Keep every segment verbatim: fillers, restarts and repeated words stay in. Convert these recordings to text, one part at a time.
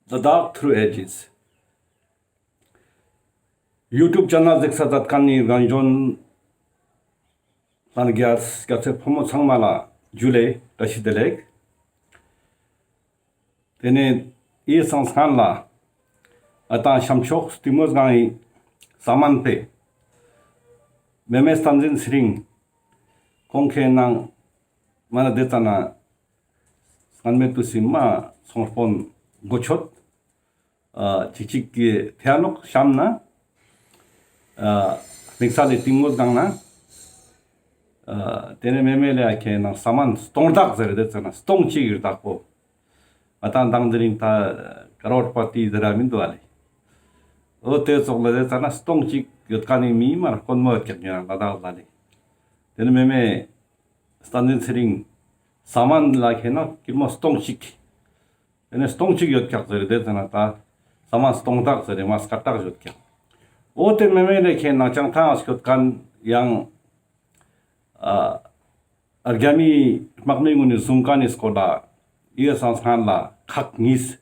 The Dark Through Ages. ཡུ་ཊུབ་ཆེ་ནལ་གཟིགས་ས་མཛད་མཁན་ནི་རྒན་གཞོན་ལྷན་རྒྱས་སྐྱ་སེར་ཕོ་མོ་ཚང་མ་ལ་ཇུ་ལེ་བཀྲ་ཤིས་བདེ་ལེགས། ཏེ་ནེ་འི་སང་སྔན་ལ་ཨ་ཏང་ཤམ་ཕྱོགས་གཏིང་མོ་སྒང་ངི་ས་མན་པའི་མེ་མེ་བསྟན་འཛིན་ཚེ་རིང་ཁོང་ཁེ་ནང་མ་ན་ཏེ་ཙ་ན་སྔན་མེ་ཏུས་སི་མ་ཚོང་དཔོན་གོ་ཆོད། ཨ་ཅིག་ཅིག་གི་ཐེ་ནོག་ཤམ་ན། ཨ་དམིགས་བསལ་ལི་གཏིང་མོ་སྒང་ན། ཨ་ཏེ་ནེ་མེ་མེ་ལེ་ཡ་ཁེ་ནང་ས་མན་སྟོང་དག་ཟེར་ཏེ་ཙ་ན་སྟོང་གཅིག་ཡོད་དག་པོ། ཨ་ཏང་དང་དེ་རིང་ད་ཀ་རོར་པ་ཏི་ཟེར་ར་མི་འདུག་ཨ་ལེ། འོ་ཏེ་ཙོགས་ལ་ཏེ་ཙ་ན་སྟོང་གཅིག་ཡོད་མཁན་ནི་མི་མ་ར་དཀོན་མོ་ཡོད་ཀྱག་ཉེ་རང་ལ་དྭགས་ལ་ལེ། ཏེ་ནེ་མེ་མེ་བསྟན་འཛིན་ཚེ་རིང་ས་མན་ལ་ཁེ་ནང་ཀིར་མོ་སྟོང་གཅིག་ཏེ་ནེ་སྟོང་གཅིག་ཡོད་ཀྱག་ཟེར་ཏེ་ཙ་ན་ད་ས་མན་སྟོང་དག་ཟེར་ཏེ་མ་སྐད་གྲགས་ཡོད་ཀྱག་འོ་ཏེ་མེ་མེ་ལེ་ཁེ་ནང་ཅང་ཐང་ཨ་སྐྱོད་མཁན་ཡང་ཨ་རྒྱ་མིའི་དམག་མི་གུན་ནི་བཟུང་མཁན་ནི་སྐོར་ལ་འི་སང་སྔན་ལ་ཁག་གཉིས་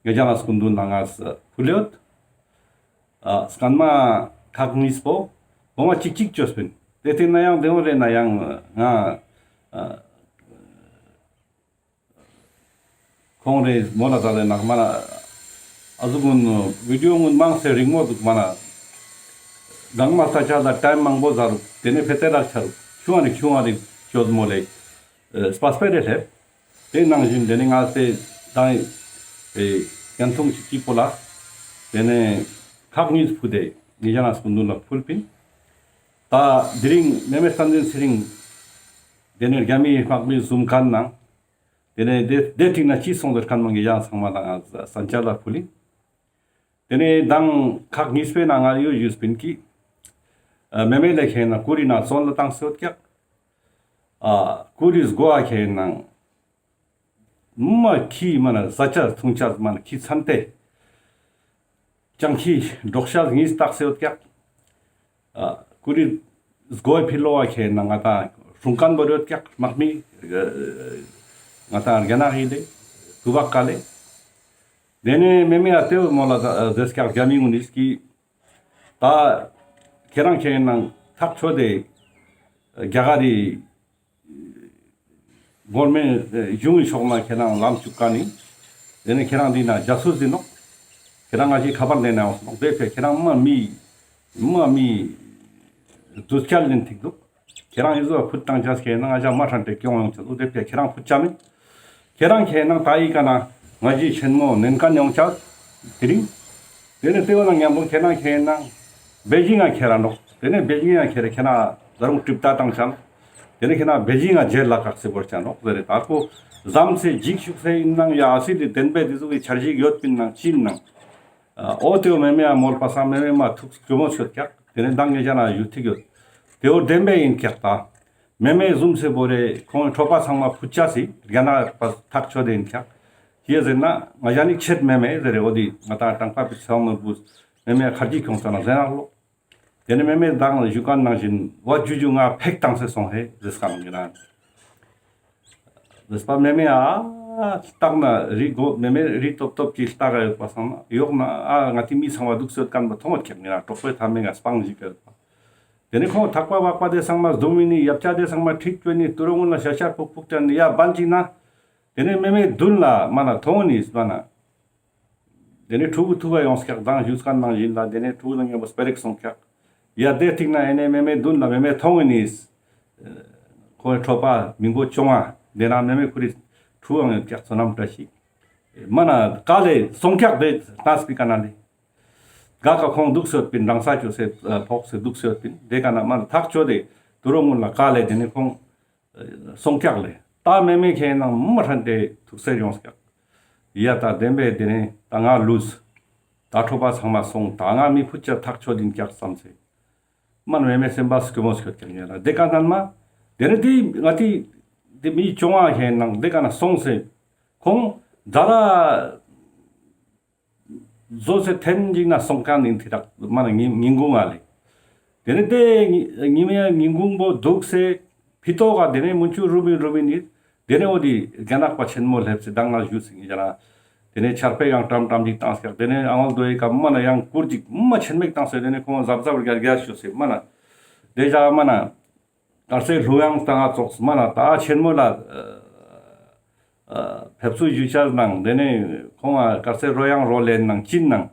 ངེད་ཅག་ལ་སྐུ་མདུན་ལ་ང་ཕུལ་ཡོད། ཨ་སྔན་མ་ཁག་གཉིས་པོ་གོ་མ་གཅིག་གཅིག་བཅོས་པིན། ཏེ་ཏེ་ན་ཡང་ཏེ་འོ་རེ་ན་ཡང་ང་ཨ་ཁོང་རེ་མོ་ལ་ད་ལེ་ནག་མ་ན་ཨ་ཟུག་གུན་བི་ཌི་ཡོ་གུན་མང་སེ་རིང་མོ་འདུག་མ་ན་གང་མ་ལྟ་ཆ་ལ་ཊའིམ་མང་པོ་ཟ་རུག་ཏེ་ནེ་ཕེ་ཏེ་རག་ཆ་རུག་ཆུང་ང་རིག་ཆུང་ང་རིག་ཅོད་མོ་ལེ། ཨ་སྤ་སྤེ་རེ་ལེབ། ཏེ་ནང་བཞིན་ཏེ་ནེ་ང་ཏེ་དང་ཨེ་ཀན་ཐུང་ཅིག་ཅིག་པོ་ལ་ཏེ་ནེ་ཁག་གཉིས་ཕུལ་ཏེ་ངེད་ཅག་ལ་སྐུ་མདུན་ལ་ཕུལ་པིན། ད་དེ་རིང་མེ་མེ་བསྟན་འཛིན་ཚེ་རིང་ཏེ་ནེ་རྒྱ་མིའི་དམག་མི་བཟུང་མཁན་ནང་ཏེ་ནེ་ཏེ་ཏེ་ཐིག་ན་ཅི་སོང་ཟེར་མཁན་མང་གི་ཡང་ཚང་མ་ལ་ང་ས་ཆ་ལ་ཕུལ་ལིན། ཏེ་ནེ་དང་ཁག་གཉིས་པའི་ནང་ང་ཡོད་ཞུས་པིན་གི་ཨ་མེ་མེ་ལེ་ཁེ་ན་ཀུ་རི་ན་བཙོན་ལ་བཏང་སེ་ཡོད་ཀྱག་ཨ་ཀུ་རི་སྒོ་ཨ་ཁེ་ནང་མ་ཁྱི་མ་ན་ཟ་ཆ་འཐུང་ཆ་མ་ན་ཁྱི་ཚན་ཏེ་ཅང་ཁྱི་འབྲོག་ཤ་གཉིས་བཏགས་སེ་ཡོད་ཀྱག་ཨ་ཀུ་རི་སྒོའི་ཕི་ལོག་ཁེ་ན་ང་ཏང་སྲུང་མཁན་པོ་ཡོད་ཀྱག་དམག་མི་ང་ཏང་རྒྱ་ནག་ཡིན་ཏེ་དུ་བག་ག་ལེ། ཏེ་ནེ་མེ་མེ་ཡ་ཏེ་བོ་མོ་ལ་ཟེར་ཀྱག་རྒྱ་མི་གུན་ནི་སྐྱིད། ད་ཁྱེ་རང་ཁེ་ནང་ཐག་ཆོད་དེ་རྒྱ་གར་རི་གོར་མེན་གཞུང་གི་ཕྱོགས་ན་ཁྱེ་རང་ལམ་བཅུག་ག་ནི། ཏེ་ནེ་ཁྱེ་རང་འདི་ན་ཇ་སུ་ཟིན་ནོག་ཁྱེ་རང་ང་ཞིག་ཁ་པར་ལེན་ན་ཡོང་སོང་ནོག་ཏེ་ཕེ་ཁྱེ་རང་མ་མི་མ་མི་དུས་སྐྱལ་ལེན་ཐིག་འདུག་ཁྱེ་རང་ཨི་ཟོ་ཕུད་བཏང་ཅས་ཁེ་ནང་ང་ཞ་མ་ཧྲན་ཏེ་སྐྱོང་ཡོང་ཅས་འདུག་ཏེ་ཕེ་ཁྱེ་རང་ཕུད་ཅ་མེད། ཁྱེ་རང་ཁེ་ནང་ད་ཡི་ཀ་ན་ང་ཞིག་ཆེན་མོ་ནན་མཁན་ཡོང་ཅས་དེ་རིང་། ཏེ་ནེ་ཏེ་བོ་ན་མཉམ་པོ་ཁྱེ་ནང་ཁེ་ནང་བེ་ཇིང་ང་ཁྱེ་རང་ནོག་ཏེ་ནེ་བེ་ཇིང་ང་ཁྱེ་རེ་ཁྱེ་ན་ད་རུང་གྲིབ་ཏ་བཏང་ཆ་ནོག་ཏེ་ནེ་ཁྱེ་ན་བེ་ཇིང་ང་ཇེལ་ལ་བཀག་སེ་བོར་ཆ་ནོག་ཟེར་རེ། ད་ཁོ་ཟམ་སེ་འཇིགས་ཤུགས་སེ་ཡིན་ནང་ཡ་ཨ་སི་ལི་བདེན་པའི་དེ་ཟུག་གི་འཆར་གཞི་ཡོད་པིན་ནང་ཅི་ཡིན་ནང་། ཨ་འོ་ཏེ་བོ་མེ་མེ་ཡ་མོལ་པ་སང་མེ་མེ་མ་ཐུགས་སྐྱོ་མོ་ཆོད་ཀྱག་ཏེ་ནེ་མདང་ངེད་ཅག་ན་ཡུ་ཐིག་ཡོད། ཏེ་བོ་བདེན་པའི་ཡིན་ཀྱག་ད། མེ་མེ་ཟུམ་སེ་བོ་རེ་ཁོང་ཁྲོ་པ་ཚང་མ་ཕུད་ཅ་སི་རྒྱ་ནག་པ་ཐག་ཆོད་དེ་ཡིན་ཀྱག་ཅི་ཟེར་ན་ང་ཞ་ནི་ཆེད་མེ་མེ་ཟེར་རེ། འོ་དི་ང་ཏང་ཀྲང་པ་པི་ཚེ་དབང་ནོར་བུ་མེ་མེ་ཁར་ཇི་ཁྱོང་ཙ་ན་ཟེར་ནག་ལོ། ཏེ་ནེ་མེ་མེ་མདང་ཞུ་མཁན་ནང་བཞིན་བ་ཇུ་ཇུ་ང་ཕེག་བཏང་སེ་སོང་ཧེ་ཟེར་སྐམ་ངེ་རང་། ཟེར་པ་མེ་མེ་ཨ་ལྟག་ན་རི་མགོ་མེ་མེ་རི་ཏོབ་ཏོབ་ཀྱི་ལྟག་ག་ཡོད་པ་སང་ན་ཡོག་ན་ཨ་ང་ཏི་མི་ཚང་མ་དུག་སེ་ཡོད་མཁན་པ་མཐོང་བ་ཁྱེར་ངེ་རང་གྲོགས་པོའི་ཐ་མེ་ང་སྤང་ཞིག་ཡོད་པ། ཏེ་ནེ་ཁོང་ཐག་པ་བག་པ་དེ་ཚང་མ་སྡུམ་མི་ནི་ཡབ་ཆ་དེ་ཚང་མ་ཁྲིག་བཅོས་ནི་ཏུ་རོ་ངུན་ལ་ཤ་ཤ་ཕུག་ཕུག་ཅན་ནི་ཡ་བན་ཅིག་ན། ཏེ་ནེ་མེ་མེ་མདུན་ལ་མ་ན་མཐོང་ནི་མ་ན། ཏེ་ནེ་ཕྲུ་གུ་ཐུག་ག་ཡོང་ཀྱག་དང་ཞུས་མཁན་ནང་བཞིན་ལ་ཏེ་ནེ་ཕྲུ་གུ་ལ་ངན་པོ་སྤེ་རེག་སོང་ཀྱག་ཡ་ཏེ་ཐིག་ན་ཨེ་ནེ་མེ་མེ་མདུན་ལ་མེ་མེ་མཐོང་ནི། ཁོའི་ཁྲོ་པ་མི་མགོ་ཅོང་ང་ཏེ་ན་མེ་མེ་ཁུ་རི་ཕྲུ་གུ་ཡོང་ཀྱག་བསོད་ནམས་བཀྲ་ཤིས། མ་ན་ཀ་ལེ་སོང་ཀྱག་ཏེ་ཏ་སྤི་ཀ་ན་ལེ། ག་ཀ་ཁོང་དུག་སེ་ཡོད་པིན་རང་ས་ཅོས་སེ་ཕོག་སེ་དུག་སེ་ཡོད་པིན། ཏེ་ཀ་ན་མ་ན་ཐག་ཆོད་དེ་ཏུ་རོ་ངུན་ལ་ཀ་ལེ་ཏེ་ནེ་ཁོང་སོང་ཀྱག་ལེ། ཏ་མེ་མེ་ཁེ་ནང་མ་ཧྲན་ཏེ་ཐུགས་སེ་ཡོང་ཀྱག་ཡ་ཏ་བདེན་པའི་ཏེ་ནེ་ཏ་ང་ལུས། ཏ་ཁྲོ་པ་ཚང་མ་སོང་། ཏ་ང་མི་ཕུད་ཅ་ཐག་ཆོད་ཡིན་ཀྱག་བསམ་སེ། མ་ན་མེ་མེ་སེམས་པ་སྐྱོ་མོ་སྐྱོད་ཀྱག་ཡ་ལ་ཏེ་ཀ་ནན་མ། ཏེ་ནེ་ཏེ་ང་ཏི་ཏེ་མི་ཅོང་ང་ཁེ་ནང་ཏེ་ཀ་ན་སོང་སེ། ཁོང་ཛ་ར་ཟོས་སེ་ཐེན་ཅིག་ན་སོང་མཁན་ཡིན་ཐི་རག་མ་ན་ཉིན་ཉིན་གུང་ང་ལེ། ཏེ་ནེ་ཏེ་ཉི་ཉི་མའི་ཉིན་གུང་པོ་དུག་སེ་ཕི་ཏོག་ག་ཏེ་ནེ་མུན་ཆུ་རུ་མིན་རུ་མིན་ནི་ཏེ་ནེ་འོ་དི་རྒྱ་ནག་པ་ཆེན་མོ་ལེབ་སེ་དང་ང་ཞུས་སེ་ཉི་ཇ་ན་ དེ་ནས་ཆར་པ་ཡང་ཀྲམ་ཀྲམ་ཅིག་བཏང་སྐྱག། དེ་ནས་ཨ་ངལ་དོ་ཡི་ཀ་མ་ན་ཡང་གུར་ཅིག་མ་ཆེན་མིག་བཏང་སེ་དེ་ནས་ཁོང་གཟབ་གཟབ་རྒྱ་རྒྱ་ཤོ་སེ་མ་ན། དེ་ཇ་མ་ན། དཀར་ཟས་ལྷོད་ཡངས་བཏང་ཙོགས་མ་ན་ད་ཆེན་མོ་ལ། ཨ་ཕེབས་བསུ་ཞུ་ཆ་ནང་དེ་ནས་ཁོང་ཨ་དཀར་ཟས་རོལ་ཡངས་རོལ་ལེན་ནང་ཅིན་ནང་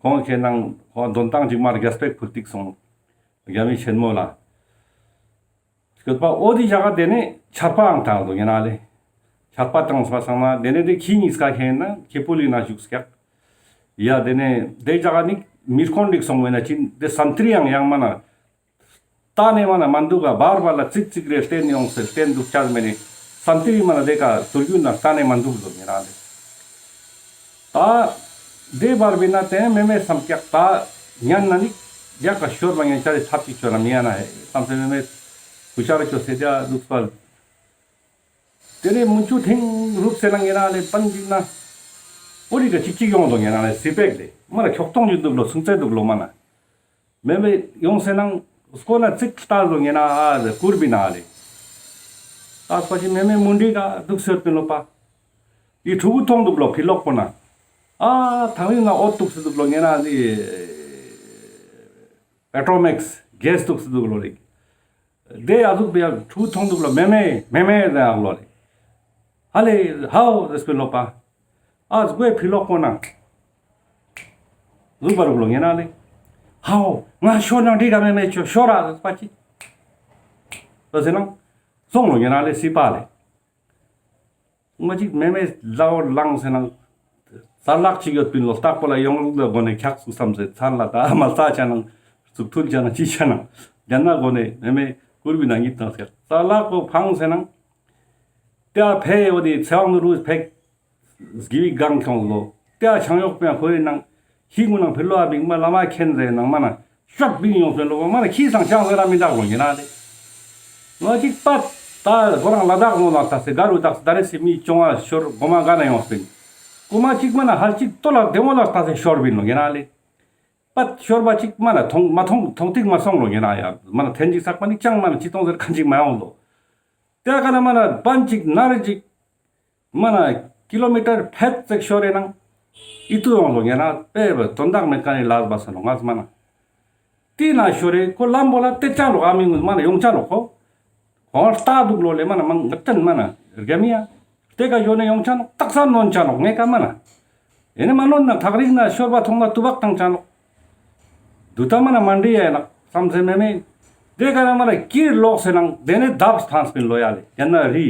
ཁོང་ཁེ་ནང་ཁོང་དོན་ཏང་ཅིག་མ་རྒྱ་སྤེག་ཕུལ་ཏིག་སོང་། རྒྱ་མི་ཆེན་མོ་ལ། སྐྱོད་པ་འོ་དེ་ཞག་ག་དེ་ནས་ཆར་པའང་བཏང་འདུག་ཡིན་ན་ལེ། ཆར་པ་བཏང་སོང་བ་སང་ན་དེ་ནས་དེ་ཁྱི་གཉིས་ཀ་ཁེ་ན་ཁྱི་པུ་ལི་ན་བཞུགས་སྐྱག། ཡ་དེ་ནས་དེ་ཞག་ག་ནི་མི་ཁོང་འགྲིག་སོང་བས་ན་ཅིན་དེ་སན་ཏྲི་ཡང་ཡང་མ་ན། ལྟ་ནས་མ་ན་མ་འདུག་ག་བར་བར་ལ་ཙིག་ཙིག་རེ་བསྟན་ཡོང་སེ་བསྟན་འདུག་ཅག་མེ་ནི་སམ་ཏི་མ་ན་དེ་ཀ་དུར་རྒྱུན་ན་ལྟ་ནས་མ་འདུག་ལོ་ཉེ་རང་དེ། ད་དེ་བར་བི་ན་དེ་མེ་མེ་སམ་ཀྱག་ད་ཉན་ན་ནི་རྒྱ་ཀ་ཤོར་བ་ཉན་ཆ་རེ་ཐབས་ཅིག་ཆོད་ན་མི་ཡ་ན་ཧེ་སམ་སེ་མེ་མེ་བུ་ཆ་རེ་ཆོད་སེ་དེ་འདུག་པ། དེ་ནས་མུན་ཆུ་ཐིང་རུབ་སེ་ན་ངེ་ན་ལེ་པན་ཅིག་ན། ཨོ་རི་ག་ཅིག་ཅིག་ཡོང་དོ་ངེ་ན་ལེ་སི་པེག་ལེ་མ་ན་ཁྱོག་ཐོང་ཅིག་འདུག་ལོ་སུང་ཚེ་འདུག་ལོ་མ་ན། མེ་མེ་ཡོང་སེ་ནང་སྐོར་ན་ཙིག་ལྟ་ལོ་ངེ་ན་ཨ་ཟེ་ཀུར་བི་ན་ལེ། ད་སྐོར་ཅིག་མེ་མེ་མུན་དི་ག་འདུག་སེ་ཡོད་པིན་ལོ་པ། འི་ཕྲུ་གུ་ཐོང་འདུག་ལོ་ཕི་ལོག་པོ་ན། ཨ་ཐང་རིང་ན་འོད་འདུག་སེ་འདུག་ལོ་ངེ་ན་འི་པེ་ཊྲོ་མེག་སི་གེ་སི་འདུག་སེ་འདུག་ལོ་རེ། དེ་ཡ་ཟུག་པའི་ཕྲུ་གུ་ཐོང་འདུག་ལོ་མེ་མེ་མེ་མེ་ཟེར་ཡག་ལོ་རེ། ཧ་ལེ་ཧའོ་ཟེར་སྤེ་ལོ་པ། ཨ་ཟུག་པའི་ཕི་ལོག་པོ་ན། ཟུག་པ་རུག་ལོ་ངེ་ན་ལེ། ཧའོ་ང་ཤོར་ན་འགྲིག་ག་མེ་མེ་ཆོ་ཤོར་ར་ཟེར་པ་ཅི། ད་ཟེར་ན། སོང་ལོ་ངེ་ན་ལེ་སི་པ་ལེ། མ་ཅིག་མེ་མེ་ལའོ་ལང་སེ་ན། ས་ལག་ཅིག་ཡོད་པིན་ལོ་སྟག་པོ་ལ་ཡོང་ལུགས་ལ་སྒོ་ནས་འཁྱག་སུ་བསམ་སེ་ཚར་ལ་ད་མ་ལྟ་ཆ་ནང་གཙུག་ཐུལ་ཆ་ནང་ཅི་ཆ་ནང་རྒྱ་ནག་སྒོ་ནས་མེ་མེ་ཀུར་བི་ནང་གི་བཏང་ཟེར་ས་ལག་པོ་ཕང་སེ་ནང་། ཏེ་ཕེ་འོ་དེ་ཚེ་དབང་ནོར་བུ་ཕེ་གི་བི་གང་ཁྱོང་ལོ་ཏེ་ཆང་ཡོག་པེ་ཁོའི་ནང་ཁྱི་ངུ་ནང་ཕི་ལོ་ཨ་བིང་མ་བླ་མ་མཁྱེན་ཟེར་ནང་མ་ན་ཤོག་བིང་ཡོང་ཟེར་ལོ་མ་ན་ཁྱི་སང་ཆང་ཟེར་ར་མི་འདག་ལོ་ཉེ་ན་དེ། ང་ཅིག་པ་ད་གོ་རང་ལ་དྭགས་ངོ་ལ་ལྟ་སེ་ག་རུ་དྭགས་ད་རེ་སི་མི་ཅོང་ཨ་ཤོར་གོ་མ་ག་ན་ཡོང་སྤིན། གོ་མ་ཅིག་མ་ན་ཧལ་ཅིག་ཏོ་ལ་དེ་ངོ་ལ་ལྟ་སེ་ཤོར་བིན་ལོ་ཉེ་ན་ལེ། པ་ཤོར་བ་ཅིག་མ་ན་མཐོང་མ་མཐོང་མཐོང་ཐིག་མ་སོང་ལོ་ཉེ་ན་ཡ་མ་ན་ཐེན་ཅིག་ཚག་པ་ནི་ཅང་མ་ན་ཅི་ཏོང་ཟེར་ཁན་ཅིག་མ་ཡོང་ལོ། ཏེ་ཀ་ན་མ་ན་བན་ཅིག་ནར་ཅིག་མ་ན་ཀི་ལོ་མི་ཊར་ཕེད་ཙེག་ཤོར་རེ་ན་ཨི་ཏུ་ཡོང་ལོ་ཉེ་ན་པེ་བ་དོན་དག་མེད་ཀ་ནི་ལ་བ་ས་ནོ་ང་མ་ན། ཏི་ན་ཤོར་རེ་ཁོ་ལམ་བོ་ལ་ཏེ་ཅ་ལོ་ཨ་མི་ངུ་མ་ན་ཡོང་ཅ་ལོ་ཁོ། ཁོང་ལྟ་འདུག་ལོ་ལེ་མ་ན་མང་ངབ་ཏན་མ་ན་རྒྱ་མི་ཡ། ཏེ་ཀ་ཡོ་ནེ་ཡོང་ཅ་ནོ་ཏག་ས་ནོན་ཅ་ནོ་ངེ་ཀ་མ་ན། ཨེ་ནེ་མ་ནོན་ན་ཐག་རིག་ན་ཤོར་བ་ཐོང་ན་ཏུ་བག་ཐང་ཅ་ནོ། དུ་ད་མ་ན་མན་ཌི་ཡ་ན་བསམ་སེ་མེ་མེ། ཏེ་ཀ་ན་མ་ན་ཀིར་ལོག་སེ་ནང་ཏེ་ནེ་དབ་ཐམས་པིན་ལོ་ཡ་ལེ་ཡ་ན་རི།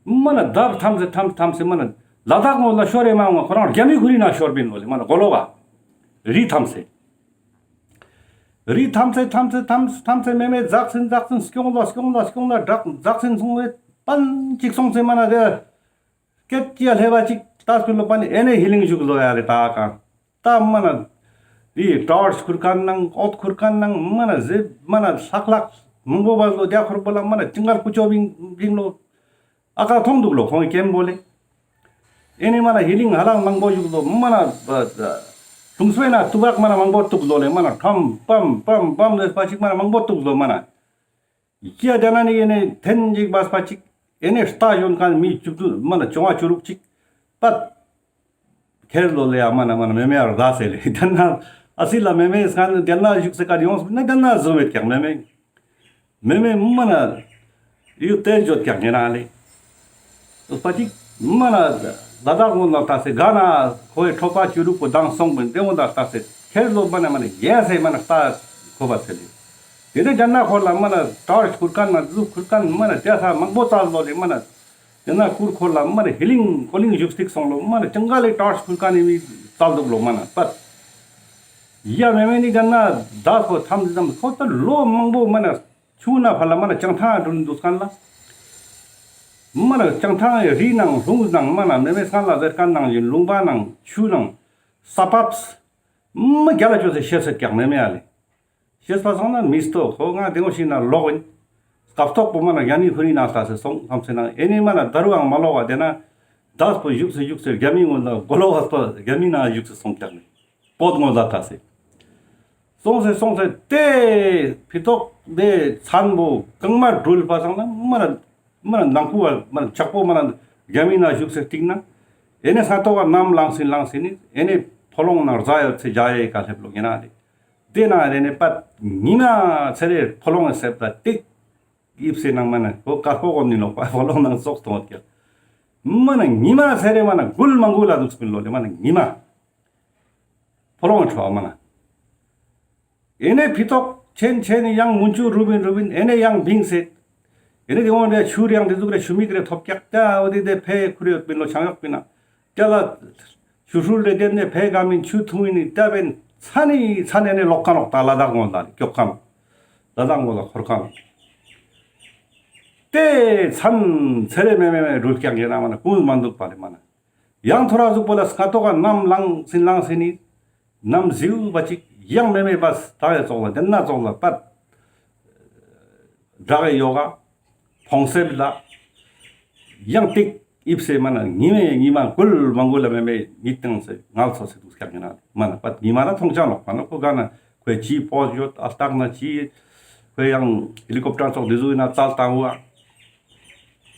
མ་ན་དབ་ཐམས་སེ་ཐམས་ཐམས་སེ་མ་ན་ལ་དྭགས་ངོ་ལ་ཤོར་རེ་མ་འོང་ཁོ་རང་རྒྱ་མི་ཁུ་རི་ན་ཤོར་བིན་ལོ་ལེ་མ་ན་གོ་ལོ་བ། རི་ཐམས་སེ། རི་ཐམས་སེ་ཐམས་སེ་ཐམས་ཐམས་སེ་མེ་མེ་ཛག་སིན་ཛག་སིན་སྐྱོང་ལ་སྐྱོང་ལ་སྐྱོང་ལ་ཛག་ཛག་སིན་སོང་བས་པན་ཅིག་སོང་སེ་མ་ན་དེ། སྐད་ཅིག་ལྷེ་བ་ཅིག་ཏ་སྤུ་ལོ་པ་ནི་ཨེ་ནེ་ཧི་ལིང་ཞུགས་ལོ་ཡ་རེ་ཏ་ཀ། ཏ་མ་ན། འི་ཊོར་ཆ་ཁུར་ཁན་ནང་འོད་ཁུར་ཁན་ནང་མ་ན་ཟེ་མ་ན་ལྷག་ལྷག་མང་པོ་བ་ལོ་རྒྱ་ཁུར་པོ་ལ་མ་ན་ཅིང་གར་ཀུ་ཅོ་བིང་བིང་ལོ། ཨ་ཀ་ཐོང་འདུག་ལོ་ཁོང་གི་ཀེམ་བོ་ལེ། ཨེ་ནེ་མ་ན་ཧི་ལིང་ཧ་ལང་མང་པོ་ཞུགས་ལོ་མ་ན། ལུང་སོ་ན་ཏུ་བག་མ་ན་མང་པོ་ཏུག་ལོ་ལེ་མ་ན་ཁྲམ་པམ་པམ་པམ་ལེ་སྤ་ཅིག་མ་ན་མང་པོ་ཏུག་ལོ་མ་ན། ཀྱ་དེ་ན་ནི་ཡེ་ནེ་ཐེན་ཅིག་བ་སྤ་ཅིག་ཡེ་ནེ་ལྟ་ཡོང་ཁན་མི་བཅུ་དྲུག་མ་ན་བཅོ་ལྔ་བཅུ་དྲུག་ཅིག་པད། ཁེར་ལོ་ལེ་ཡ་མ་ན་མ་ན་མེ་མེ་ཡར་དགའ་སེ་ལེ་དེ་ན་ཨ་སི་ལ་མེ་མེ་སང་དེ་ན་བཞུགས་སེ་ཀ་ཡོངས་ན་དེ་ན་བཟོ་མེད་ཀྱག་མེ་མེ། མེ་མེ་མ་ན་ཡུ་ཏེ་འཇོད་ཀྱག་ཉེ་རང་ལེ། སྤ་ཅིག་མ་ན་ལ་དྭགས་ངོ་ལ་ལྟ་སེ་ག་ན་ཁོའི་ཁྲོ་པ་བཅུ་དྲུག་པོ་དང་སོང་བིན་དེ་འོ་ད་ལྟ་སེ་ཁེར་ལོ་མ་ན་མ་ན་ཡེ་སེ་མ་ན་ལྟ་ཁོ་བ་སེ་ལེ། དེ་ནེ་རྒྱ་ནག་ཁོ་ལ་མ་ན་ཊོར་ཆ་ཁུར་ཁན་ན་ཟུག་ཁུར་ཁན་མ་ན་དེ་ས་མང་པོ་ཙལ་ལོ་ལེ་མ་ན། རྒྱ་ནག་ཁུར་ཁོ་ལ་མ་ན་ཧི་ལིང་ཁོ་ལིང་བཞུགས་སྟིག་སོང་ལོ་མ་ན་ཅང་ག་ལེ་ཊོར་ཆ་ཁུར་ཁན་ནི་མི་ཙལ་འདུག་ལོ་མ་ན་པད། ཡ་མེ་མེ་ནི་རྒྱ་ནག་ད་ཁོ་ཐམས་ཙམ་ཁོ་ད་ལོ་མང་པོ་མ་ན་ཆུ་ན་ཕ་ལ་མ་ན་ཅང་ཐང་འགྲུལ་འདུག་ཁན་ལ། མ་ན་ཅང་ཐང་རི་ནང་ལུང་ནང་མ་ན་མེ་མེ་སང་ལ་ཟེར་ཁན་ནང་བཞིན་ལུང་པ་ནང་ཆུ་ནང་ས་ཕབས། མ་རྒྱ་ལ་ཅོ་སེ་ཤེས་སེ་ཀྱག་མེ་མེ་ཡ་ལེ། ཤེས་པ་སོང་ན་མི་སྟོ་ཁོ་ང་དེ་ངོ་ཤིག་ན་ལོག་ཨིན། སྐབས་ཐོག་པོ་མ་ན་རྒྱ་མི་ཁུ་རི་ན་ལྟ་སེ་སོང་ཁམས་སེ་ན་ཨེ་ནེ་མ་ན་ད་རུའང་མ་ལོག་བ་དེ་ན་དག་པོ་བཞུགས་སེ་བཞུགས་སེ་རྒྱ་མི་ངོ་ལ་གོ་ལོག་བ་སྟོ་རྒྱ་མི་ན་བཞུགས་སེ་སོང་ཀྱག་ནི་པོད་ངོ་ལ་ལྟ་སེ་སོང་སེ་སོང་སེ་དེ་ཕི་ཏོག་དེ་ཚན་པོ་གང་མ་འགྲུལ་པ་སང་ན་མ་ན་མ་ན་ནང་ཁུ་བ་མ་ན་ཆག་པོ་མ་ན་རྒྱ་མི་ན་བཞུགས་སེ་སྟིང་ན། ཨེ་ནེ་སྔ་ཏོག་ག་ནམ་ལངས་སིན་ལངས་སིན་ནི་ཨེ་ནེ་ཕོ་ལོང་ནང་རྫ་ཡོད་སེ་རྒྱ་ཡེ་ཀ་སླེབས་ལོ་ཉེ་རང་ལེ། དེ་ན་ཨེ་ནེ་པད་ཉི་མ་ཚེ་རེ་ཕོ་ལོང་ངི་སེབ་ལ་ཏིག་ཡིབ་སེ་ནང་མ་ན་ཁོ་དཀར་པོ་གོ་ནི་ལོག་པ་ཕོ་ལོང་ནང་ཙོག་སྟོང་ཀྱག། མ་ན་ཉི་མ་ཚེ་རེ་མ་ན་འགུལ་མ་འགུལ་ལ་འདུག་སྤིན་ལོ་ལེ། མ་ན་ཉི་མ་ཕོ་ལོང་ངི་ཁྲོད་མ་ན། ཨེ་ནེ་ཕི་ཏོག་ཆེན་ཆེན་ཡང་མུན་ཆུ་རུབ་ཨིན་རུབ་ཨིན་ཨེ་ནེ་ཡང་བིང་སེ། ཨེ་ནེ་དེ་འོང་རེ་ཆུ་རེ་ཡང་དེ་ཟུག་རེ་ཆུ་མིག་རེ་ཐོབ་ཀྱག་ཏ་འོ་དེ་དེ་ཕེ་ཁུར་ཡོད་པིན་ལོ་ཆང་ཡོག་པིན་ན། ཏ་ལ་ཆུ་ཧྲུལ་རེ་དེ་ནེ་ཕེ་ག་མིན་ཆུ་འཐུང་ཨིན་ནི་ཏ་བེན་ཚ་ནི་ཚ་ནེ་ནེ་ལོག་ཁ་ནོག་ཏ་ལ་དྭགས་ངོ་ལ་ཀྱོག་ཁམ། ལ་དྭགས་ངོ་ལ་འཁོར་ཁམ། ཏེ་མཚན་ཚེ་རེ་མེ་མེ་མེ་རུལ་ཀྱག་ཡེ་ན་མ་ན་ཀུན་མ་འདུག་པ་ལེ་མ་ན། ཡང་ཐོ་ར་ཟུག་པོ་ལ་སྔ་ཏོག་ག་ནམ་ལངས་སིན་ལངས་སིན་ནི། ནམ་ཟེའུ་བ་ཅིག་ཡང་མེ་མེ་བས་ཏང་ཡེ་ཙོག་ལ་དེ་ན་ཙོག་ལ་པད། བྲག་གི་ཡོག་ག་ཕོང་སེབ་ལ་ཡང་ཏིག་ཡིབ་སེ་མ་ན་ཉི་མེ་ཉི་མ་འགུལ་མ་འགུལ་ལ་མེ་མེ་ཉིད་ཏང་སེ་ངལ་ཚོ་སེ་འདུག་ཀྱག་ཡེ་ན་མ་ན་པད་ཉི་མ་ལ་མཐོང་ཅང་ལོག་པ་ན་ཁོ་ག་ན་ཁོའི་ཅི་པོ་ཡོད་ཨ་སྟག་ན་ཅི་ཁོའི་ཡང་ཧེ་ལི་ཀོབ་ཊར་ཙོག་དེ་ཟུག་ཡིན་ན་ཙལ་ཏང་བ་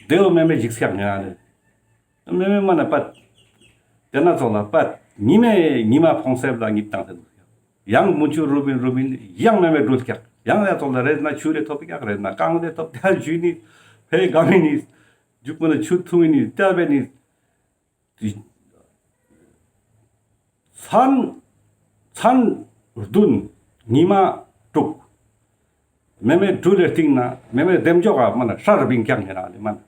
དེ་བོ་མེ་མེ་འཇིགས་ཀྱག་ཡེ་ན་ལེ། མེ་མེ་མ་ན་པད། དེ་ན་ཙོག་ལ་པད། ཉི་མེ་ཉི་མ་ཕོང་སེབ་ལ་ཉིད་ཏང་སེ་འདུག་ཀྱག། ཡང་མུན་ཆུ་རུབ་ཨིན་རུབ་ཨིན་ཡང་མེ་མེ་འགྲུལ་ཀྱག། ཡང་ཡ་ཙོག་ལ་རེ་ན་ཆུ་རེ་ཐོབ་ཀྱག་རེ་ན་གངས་རེ་ཐོབ་ཀྱག་ཞུ་ནི། ཕེ་ག་མི་ནི། མཇུག་མ་ན་ཆུ་འཐུང་ཨིན་ནི་ཏ་བེ་ནི། མཚན་མཚན་བདུན་ཉི་མ་དྲུག། མེ་མེ་འགྲུལ་ལེ་སྟིང་ན་མེ་མེ་དེམ་ཇོག་ག་མ་ན་ཧྲར་བིང་ཀྱག་ཡེ་ན་ལེ་མ་ན།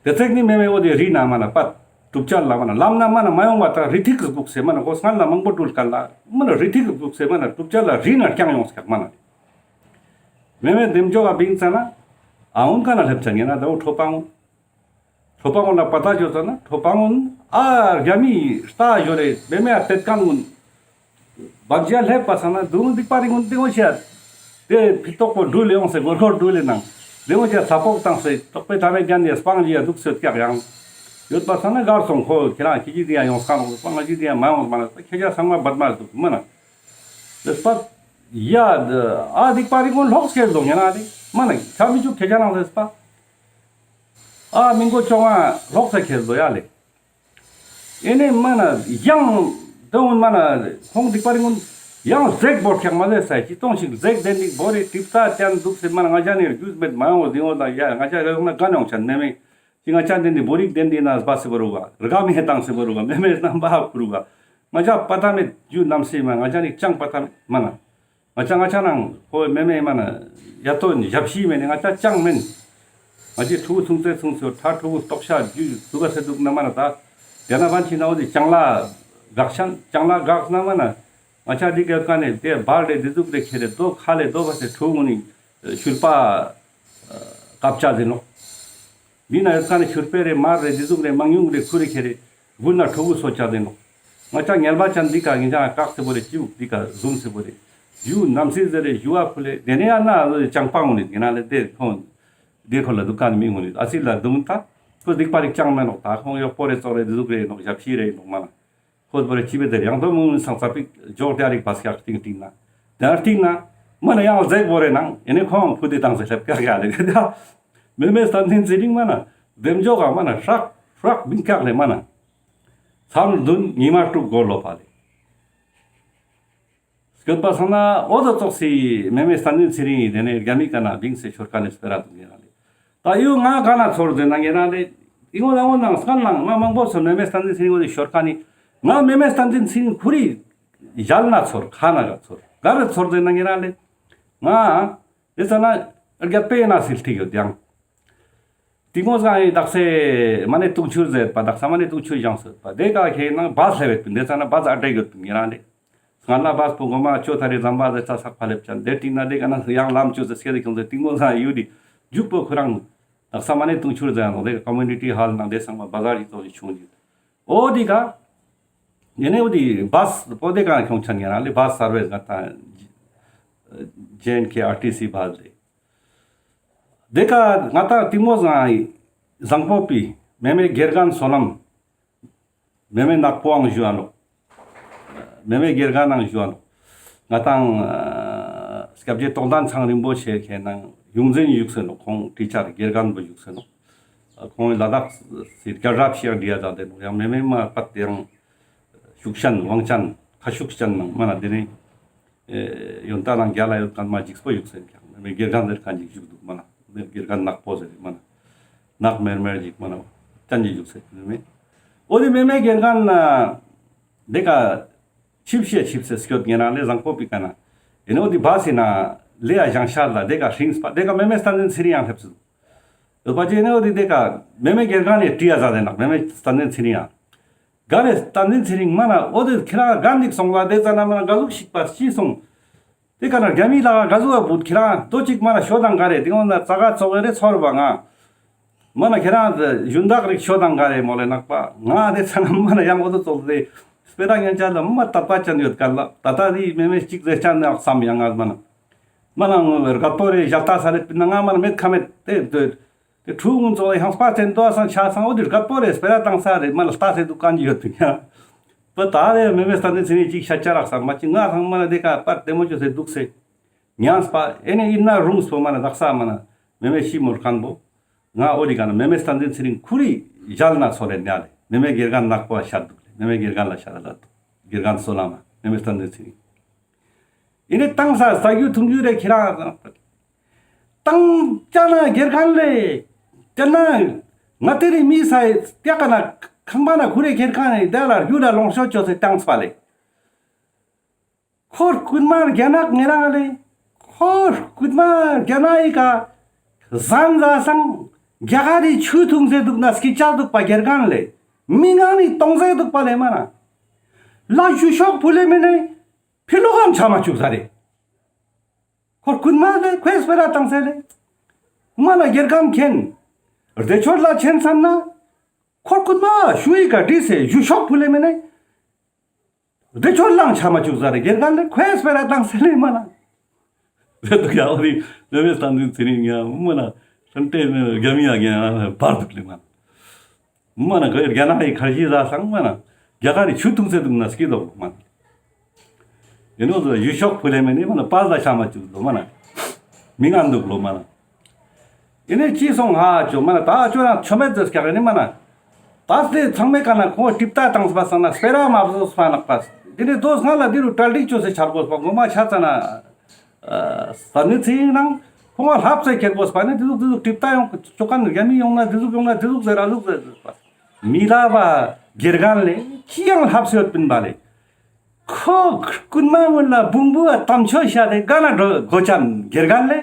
དེ་ཚེག་ནི་མེ་མེ་འོ་དེ་རི་ན་མ་ན་པད་གྲུབ་ཆ་ལ་མ་ན་ལམ་ན་མ་ན་མ་ཡོང་བ་ད་རི་ཐིག་གི་སྒུག་སེ་མ་ན་ཁོ་སྔན་ལ་མང་པོ་འགྲུལ་ཀ་ལ་མ་ན་རི་ཐིག་གི་སྒུག་སེ་མ་ན་གྲུབ་ཆ་ལ་རི་ན་རྐྱང་ཡོང་སྐྱག་མ་ན། མེ་མེ་དེམ་ཇོག་ག་བིང་ཙ་ན་ཨ་འུན་ཀ་ན་སླེབས་ཙ་ཡེ་ན་ད་འོ་ཁྲོ་པ་འུན། ཁྲོ་པ་ངུན་ལ་པ་ཏ་ཅོ་ཙ་ན་ཁྲོ་པ་ངུན་ཨ་རྒྱ་མི་ལྟ་ཡོད་རེད་མེ་མེ་ཨ་ཏེད་ཁན་ངུན། བག་ཇ་ལྷེབ་པ་ས་ན་དུང་སྡིག་པ་རིག་ངུན་ཏེ་ངོ་ཤད། ཏེ་ཕི་ཏོག་པོ་འགྲུལ་ལེ་ཡོང་སེ་སྒོར་སྒོར་འགྲུལ་ལེ་ནང་། ཏེ་ངོ་ཤད་ཚ་ཕོག་བཏང་སེ་ཏོག་པའི་ཐ་མའི་རྒྱན་ནི་སྤང་ལི་ཡ་དུག་སེ་ཀྱག་ཡང་། ཡོད་པ་ས་ན་གར་སོང་ཁོ་ཁྱེ་རང་ཁྱེ་ཅི་དེ་ཡ་ཡོང་སྐང་ངོ་སྤང་ང་ཅི་དེ་ཡ་མ་ཡོང་མ་ན་ཁྱེ་ཅི་ཚང་མ་བད་མ་དུག་མ་ན། ཏེ་སྤ་ཡ་ཨ་སྡིག་པ་རིག་ངུན་ལོག་སྐྱེལ་ལོ་ཉེ་ན་ཏེ་མ་ན་ཁྱ་མི་ཅུག་ཁྱེ་ཅི་རང་ཟེར་སྤ། ཨ་མི་མགོ་ཅོ་ང་ལོག་ས་ཁྱེར་ལོ་ཡ་ལེ། ཨེ་ནེ་མ་ན་ཡང་དོན་མ་ན་ཁོང་སྡིག་པ་རིག་ངུན་ཡང་ཟེག་བོར་ཁྱག་མ་ཟེར་ས་ཅི་སྟོང་ཞིག་ཟེག་དེ་ནི་བོ་རེ་ཏིབ་ས་ཅན་དུག་སེ་མ་ན་ང་ཅ་ནི་རྒྱུས་མེད་མ་ཡོང་ཟིང་འོ་ད་ཡ་ང་ཅ་རེ་ཡོང་ན་ག་ནོང་ཆན་མེ་མེ་ཅི་ང་ཅ་དེ་ནི་བོ་རིག་དེ་ནི་ན་སྦ་སེ་བོ་རུ་ག་ར་ག་མེ་ཧེ་ཏང་སེ་བོ་རུ་ག་མེ་མེ་ན་འབའ་ཁུ་རུ་ག་ང་ཅ་པ་ཏ་མེད་རྒྱུ་ནམ་སེ་མ་ང་ཅ་ནི་ཅང་པ་ཏ་མེད་མ་ན། ང་ཅ་ང་ཅ་ནང་ཁོ་མེ་མེ་མ་ན་ཡ་ཏོ་ཞབས་ཕྱི་མེ་ནི་ང་ཅ་ཅང་མེན། ང་ཅི་ཕྲུ་གུ་ཐུང་ཙེ་ཐུང་ཙེ་ཁྲ་ཕྲུ་གུ་ལྟོགས་ཤ་རྒྱུ་དུག་ག་སེ་དུག་ན་མ་ན་ད། དེ་ན་བན་ཆི་ན་འོ་དེ་ཅང་ལ་གག་ཤན་ཅང་ལ་གག་ན་མ་ན། ང་ཅ་འདི་ག་ཀ་ནེ་དེ་བར་ལེ་དེ་ཟུག་རེ་ཁེ་རེ་དོ་ཁ་ལེ་དོ་བ་སེ་ཕྲུ་གུ་ནི་ཤུལ་པ་ཀབ་ཅ་ཟེར་ནོག། འདི་ན་ཡོད་ཀ་ནི་ཤུར་པེ་རེ་མར་རེ་འདི་ཟུག་རེ་མང་ཉུང་རེ་ཁུ་རེ་ཁེ་རེ་བུ་ན་ཕྲུ་གུ་སོ་ཅ་དེ་ནོག། ང་ཅ་ངལ་བ་ཅན་འདི་ཀ་ངེ་ཅ་ཀག་སེ་བོ་རེ་ཅིའུ་འདི་ཀ་ཟུམ་སེ་བོ་རེ་ཇུ་ནམ་སི་ཟེ་རེ་ཇུ་བ་ཕུ་ལེ་དེ་ནེ་ཡ་ན་ཅང་པ་ངུ་ནི་དེ་ན་ལེ་དེ་ཁོང་དེ་ཁོ་ལ་དུ་ཀ་ནི་མི་ངུ་ནི་ཨ་སི་ལ་དུང་ཐ་ཁོ་སྡིག་པ་རིག་ཅང་མེ་ནོག་ད་ཁོང་ཡོག་པོ་རེ་ཙོག་རེ་འདི་ཟུག་རེ་ནོག་ཞབས་ཕྱི་རེ་ནོག་མ་ན། ཁོ་བོ་རེ་ཅི་བེ་དེ་ཡང་དོ་མུ་སང་ཙ་པིག་ཇོག་དེ་རིག་པ་སྐྱག་ཏིང་ཏིང་ན། དེ་ན་ཏིང་ན་མ་ན་ཡང་ཟེག་བོ་རེ་ནང་ཨེ་ནེ་ཁོང་ཕུ་དེ་བཏང་སེ་སླེབས་ཀ་ག་ལེ་དེ་ད། མེ་མེ་སྟན་འཛིན་ཚེ་རིང་མ་ན་བེམ་ཇོག་ག་མ་ན་ཧྲག་ཧྲག་བིང་ཀག་ལེ་མ་ན། མཚམས་བདུན་ཉི་མ་དྲུག་འགོར་ལོ་ཕ་ལེ། སྐྱོད་པ་སང་ན་འོ་དོ་ཙོགས་སི་མེ་མེ་སྟན་འཛིན་ཚེ་རིང་ཡི་དེ་ནེ་རྒྱ་མི་ཀ་ན་བིང་སེ་ཤོར་ཀ་ནེ་སྤེ་ར་དུ་ངེ་རང་ལེ། ད་ཡུ་ང་ག་ན་ཚོར་ཟེར་ན་ངེ་རང་ལེ། ཡི་ངོ་ལ་ངོ་ནང་སྐལ་ནང་ང་མང་པོ་ཚོར་མེ་མེ་སྟན་འཛིན་ཚེ་རིང་འོ་དེ་ཤོར་ཀ་ནི། ང་མེ་མེ་སྟན་འཛིན་ཚེ་རིང་ཁུ་རི་ཞལ་ན་ཚོར་ཁ་ན་ག་ཚོར་ག་རེ་ཚོར་ཟེར་ན་ངེ་རང་ལེ། ང་དེ་ཙ་ན་རྒྱ་པེ་ན་སིལ་ཐིག་ཡོད་ཡང་། ཏིང་མོ་ཟ་ཡི་དག་ས་མ་ནེ་དུང་ཆུར་ཟེར་པ་དག་ས་མ་ནེ་དུང་ཆུར་ཞང་ཟེར་པ་དེ་ཀ་ཁེ་ན་བས་ལྷེ་བེད་པིན་དེ་ཙ་ན་བས་ཨ་དྲེ་ཡོད་པིན་ངེ་རང་ལེ། སྔ་ལ་བས་པོ་གོ་མ་ཅོ་ཐ་རེ་ཟམ་པ་ཟེར་ཚ་སག་ཕ་ལེབ་ཅན་དེ་ཏིང་ན་དེ་ཀ་ན་ཡང་ལམ་ཅོ་ཟེར་སྐད་དེ་ཁྱོང་ཟེར་ཏིང་མོ་ཟ་ཡུ་དི་རྒྱུག་པོ་ཁོ་རང་དག་ས་མ་ནེ་དུང་ཆུར་ཟེར་ཡང་དེ་ཀ་ཀོ་མུ་ནི་ཊི་ཧོལ་ནང་དེ་ཚང་མ་བ་ཟར་ཡི་ཏོ་ཞིག་ཆུང་ཡོད། འོ་དི་ཀ་ཡེ་ནེ་འོ་དི་བས་པོ་དེ་ཀ་ཁྱོང་ཆ་ངེ་རང་ལེ་བས་སར་བེས་ང་ཏང་ཇེ་ཨེན་ཁེ་ཨར་ཊི་སི་བས་ལེ། དེ་ཀ་ང་ཏང་ཏིང་མོ་ཟང་ཡི་ཟང་པོ་པི་མེ་མེ་དགེ་རྒན་བསོད་ནམས། མེ་མེ་ནག་པོའང་ཞུ་ཨ་ནོག། མེ་མེ་དགེ་རྒན་ནང་ཞུ་ཨ་ནོག། ང་ཏང་སྐྱབས་རྗེ་རྟོགས་ལྡན་ཚང་རིན་པོ་ཆེ་ཁེ་ནང་ཡོངས་འཛིན་བཞུགས་སེ་ནོག། ཁོང་ཊི་ཅར་དགེ་རྒན་པོ་བཞུགས་སེ་ནོག། ཁོང་ལ་དྭགས་སི་རྒྱལ་རབས་ཤིག་ཡང་བྲི་ཡ་ཛད་དེ་ནོག། ཡང་མེ་མེ་མ་པད་དེ་ཡང་ཤུགས་ཅན་དབང་ཅན་ཁ་ཤུགས་ཅན་ནང་མ་ན་དེ་ནི་ཨེ་ཡོན་ཏན་ནང་རྒྱལ་ལ་ཡོད་ཁན་མ་འཇིགས་པོ་ཡོད་ཟེར་ཀྱང་མེ་མེ་དགེ་རྒན་ཟེར་ཁན་ཅིག་བཞུགས་འདུག་མ་ན། མེ་དགེ་རྒན་ནག་པོ་ཟེར་མ་ན། ནག་མེར་མེར་ཅིག་མ་ན་ཅན་ཅིག་བཞུགས་ཟེར་མེ་མེ། འོ་དེ་མེ་མེ་དགེ་རྒན་ན་དེ་ཀ་ཆིབས་ཤེས་ཆིབས་སེ་སྐྱོད་ཉེ་རང་ལེ་བཟང་པོ་པི་ཀ་ན། ཨེ་ནོ་དེ་བ་སི་ན་ལེ་ཡ་ཞང་ཤར་ལ་དེ་ཀ་ཧྲིང་སྤ་དེ་ཀ་མེ་མེ་བསྟན་འཛིན་ཚེ་རིང་ཡང་སླེབས་སུ་འདུག། ཡོད་པ་ཅི་ཨེ་ནོ་དེ་དེ་ཀ་མེ་མེ་དགེ་རྒན་ནི་བྲི་ཡ་ཛད་དེ་ནག་མེ་མེ་བསྟན་འཛིན་ཚེ་རིང་ཡང་། ག་རེ་བསྟན་འཛིན་ཚེ་རིང་མ་ན་འོ་དེ་ཁྱེད་རང་ག་འདིག་སོང་བ་དེ་ཙ་ན་མ་ན་ག་ཟུག་ཤིག་པ་ཅི་སོང་། དེ་ཀ་ན་རྒྱ་མི་ལ་ག་ཟུག་བུད་ཁྱེད་རང་ཏོ་ཅིག་མ་ན་ཤོ་དང་ག་རེ་དེ་ཀ་ན་ཙ་ག་ཙོག་རེ་ཚོར་བ་ང་། མ་ན་ཁྱེད་རང་ཞུན་དག་རིག་ཤོ་དང་ག་རེ་མོ་ལེ་ནག་པ་ང་དེ་ཙ་ན་མ་ན་ཡང་འོ་དོ་ཙོག་དེ་སྤེ་ར་ཉན་ཅ་ལ་མ་ཏད་པ་ཅན་ཡོད་ཀ་ལ་ད་ད་དེ་མེ་མེ་ཅིག་ཟེར་ཅ་ན་བསམ་ཡང་ང་མ་ན། མ་ན་རྒད་པོ་རེ་ཞལ་ཏ་ས་ལེ་པི་ན་ང་མ་ན་མེད་ཁ་མེད་དེ་དེ་དེ་ཕྲུ་གུ་ཚོ་ལ་ཡང་སྤ་ཚན་ཏོ་སང་ཆ་སང་འོ་དེ་རྒད་པོ་རེ་སྤེ་ར་བཏང་ས་རེ་མ་ན་ལྟ་སེ་འདུག་ག་ཅི་ཡོད་དུ་ཡང་། པ་ད་རེ་མེ་མེ་བསྟན་འཛིན་ཚེ་རིང་ཅིག་ཤ་ཆ་རག་ས་མ་ཅི་ང་ཚང་མ་ན་དེ་ཀ་པར་དེ་མོ་ཅོ་སེ་འདུག་སེ། ཉམས་པ་ཨེ་ནེ་ཨིན་ན་རུང་སོ་མ་ན་དག་ས་མ་ན་མེ་མེ་ཤི་མོར་ཁན་བོ། ང་འོ་དེ་ཀ་ན་མེ་མེ་བསྟན་འཛིན་ཚེ་རིང་ཁུ་རི་ཞལ་ན་ཚོར་རེ་ཉ་ལེ་མེ་མེ་དགེ་རྒན་ནག་པོ་ཤར་འདུག་ལེ་མེ་མེ་དགེ་རྒན་ལ་ཤར་ལ་འདུག་དགེ་རྒན་སོ་ལ་མ་མེ་མེ་བསྟན་འཛིན་ཚེ་རིང་། ཨེ་ནེ་བཏང་ས་ས་རྒྱུ་ཐུང་རྒྱུ་རེ་ཁྱེད་རང་བཏང་ཅ་ན་དགེ་རྒན་ལེ། ཅ་ན་ང་དེ་རིང་མི་ས་ཡི་ཏེ་ཀ་ན་ཁང་པ་ན་ཁུ་རེ་ཁྱེར་ཁན་ནི་དེ་ལ་རྒྱུ་ལ་ལོངས་སྤྱོད་ཅོ་སེ་བཏང་ས་པ་ལེ། ཁོ་རྐུན་མ་རྒྱ་ནག་ཉེ་རང་ལེ། ཁོ་རྐུན་མ་རྒྱ་ནག་ཡི་ཀ་ཟན་ཟ་སང་རྒྱ་གར་རི་ཆུ་འཐུང་སེ་འདུག་ན་སྐྱིད་ཆགས་འདུག་པ་དགེ་རྒན་ལེ། མི་ངང་ནི་གཏོང་སེ་འདུག་པ་ལེ་མ་ན། ལ་ཞུ་ཤོག་ཕུལ་ལེ་མེ་ནེ་ཕི་ལོག་གམ་ཆ་མ་བཅུག་ས་རེ། ཁོ་རྐུན་མ་ལེ་ཁོས་སྤེ་ར་བཏང་སེ་ལེ། མ་ན་དགེ་རྒན་མཁྱེན། བདེ་མཆོག་ལ་མཁྱེན་བསམ་ན། ཁོ་རྐུན་མ་ཞུ་ཡི་ཀ་བྲིས་སེ་ཞུ་ཤོག་ཕུལ་ལེ་མེ་ནེ། བདེ་མཆོག་ལའང་ཆ་མ་བཅུག་ས་རེ་དགེ་རྒན་ལེ་ཁོས་སྤེ་ར་བཏང་སེ་ལེ་མ་ན། ཟེར་འདུག་ཡ་འོ་རི་མེ་མེ་བསྟན་འཛིན་ཚེ་རིང་ཡ་མ་ན་ཧྲན་ཏེ་མེ་རྒྱ་མི་ཡ་རྒྱ་ཡ་བར་འདུག་ལེ་མ་ན། མ་ན་ག་རྒྱ་ནག་གི་ཁར་ཇི་ཟ་སང་མ་ན་རྒྱ་གར་རི་ཆུ་འཐུང་སེ་འདུག་ན་སྐྱིད་འདུག་མ་ན། ཨེ་ནོ་ཟོ་ཡུ་ཤོག་ཕུལ་ལེ་མེ་ནེ་མ་ན་པ་ཟ་ཤ་མ་བཅུག་ལོ་མ་ན། མི་ངན་འདུག་ལོ་མ་ན། ཨེ་ནེ་ཅི་སོང་ཧ་ཅོ་མ་ན་ད་ཅོ་རང་ཆོ་མེད་ཟེར་སྐྱག་ཨེ་ནེ་མ་ན། ད་སྟེ་ཚང་མའི་ཀ་ན་ཁོང་ཏིབ་ཏ་བཏང་སྤ་སང་ན་སྤེ་ར་མ་བཟོ་སྤ་ནག་པ། དེ་ནེ་དོ་སྔ་ལ་དེ་རུ་གྲ་སྒྲིག་ཅོ་སེ་ཆར་གོ་སྤ་ངོ་མ་ཆ་ཙ་ན། ས་ནི་ཚེ་ཡིན་ནང་ཁོང་ལ་ལྷབ་སེ་ཁྱེར་གོ་སྤ་ནི་དེ་ཟུག་དེ་ཟུག་ཏིབ་ཏ་ཡོང་ཅོ་ཁན་རྒྱ་མི་ཡོང་ན་དེ་ཟུག་ཡོང་ན་དེ་ཟུག་ཟེར་ར་ཟུག་ཟེར་ཟེར་སྤ། མི་ལ་བ་དགེ་རྒན་ལེ་ཅི་ཡང་ལྷབ་སེ་ཡོད་པིན་པ་ལེ། ཁོ་རྐུན་མ་ངོ་ལ་བུང་བུ་བ་དམ་ཆོས་ཤ་དེ་ག་ན་འགྲོ་གོ་ཅན་དགེ་རྒན་ལེ།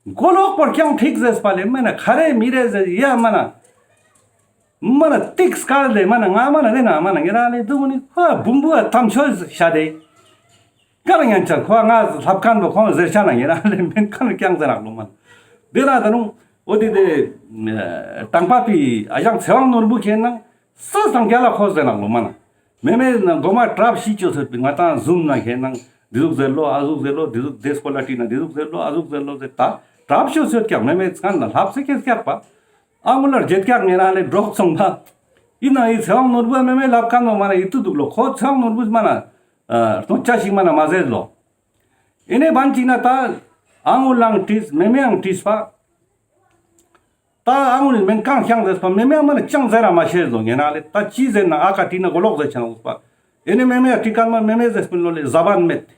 མགོ་ལོག་པོར་ཀྱང་ཐིག་ཟེར་སྤ་ལེ་མ་ན་ཁ་རེ་མི་རེ་ཟེར་ཡ་མ་ན། མ་ན་ཏིག་སྐར་ལེ་མ་ན་ང་མ་ན་རེ་ན་མ་ན་ངེ་ར་ལེ་དུ་མོ་ནི་ཁོ་བུང་བུ་བ་དམ་ཆོས་ཤ་དེ། ག་ར་ཉན་ཅན་ཁོ་ང་ལྷབ་ཁན་བོ་ཁོང་ཟེར་ཆ་ན་ངེ་ར་ལེ་མེན་ཁན་ཀྱང་ཟེར་ནག་ལོ་མ་ན། དེ་ན་ད་རུང་འོ་དེ་དེ་དང་པ་པི་ཨ་ཞང་ཚེ་དབང་ནོར་བུ་ཁྱེན་ན་ས་སང་རྒྱ་ལ་ཁོ་ཟེར་ནག་ལོ་མ་ན། མེ་མེ་ན་གོ་མ་གྲབས་ཤིག་ཅོ་ཟེར་པི་ང་ཏང་ཟུམ་ན་ཁྱེན་ན་དེ་ཟུག་ཟེར་ལོ་ཨ་ཟུག་ཟེར་ལོ་དེ་ཟུག་དེ་སྐོར་ལ་དྲིས་ན་དེ་ཟུག་ཟེར་ལོ་ཨ་ཟུག་ཟེར་ལོ་ཟེར་ད་གྲབས་ཤོ་ཟེར་ཀྱག་མེ་མེ་ཚང་ན་ལྷབ་སེ་ཁྱེར་ཀྱག་པ། ཨ་ངུ་ལ་རྗེད་ཀྱག་ངེ་ར་ལེ་འགྲོགས་སོང་པ། ཡིན་ན་ཡི་ཚེ་དབང་ནོར་བུ་མེ་མེ་ལབ་ཁན་བོ་མ་ན་ཡིད་དུ་འདུག་ལོ། ཁོ་ཚེ་དབང་ནོར་བུ་མ་ན་ཨ་སྟོང་ཆ་ཞིག་མ་ན་མ་ཟེར་ལོ། ཨེ་ནེ་བན་ཅིག་ན་ད་ཨ་ངུ་ལའང་དྲིས་མེ་མེའང་དྲིས་པ། ད་ཨ་ངུ་ནི་མེན་གང་ཤང་ཟེར་པ་མེ་མེ་མ་ན་ཅང་ཟེར་ར་མ་ཤེས་ལོ། ངེ་ར་ལེ་ད་ཅི་ཟེར་ན་ཨ་ཀ་དྲིས་ན་གོ་ལོག་ཟེར་ཆ་ན་འོག་པ། ཨེ་ནེ་མེ་མེ་ཡ་དྲིས་ཁན་མ་མེ་མེ་ཟེར་པིན་ལོ་ལེ་ཟ་བན་མེད།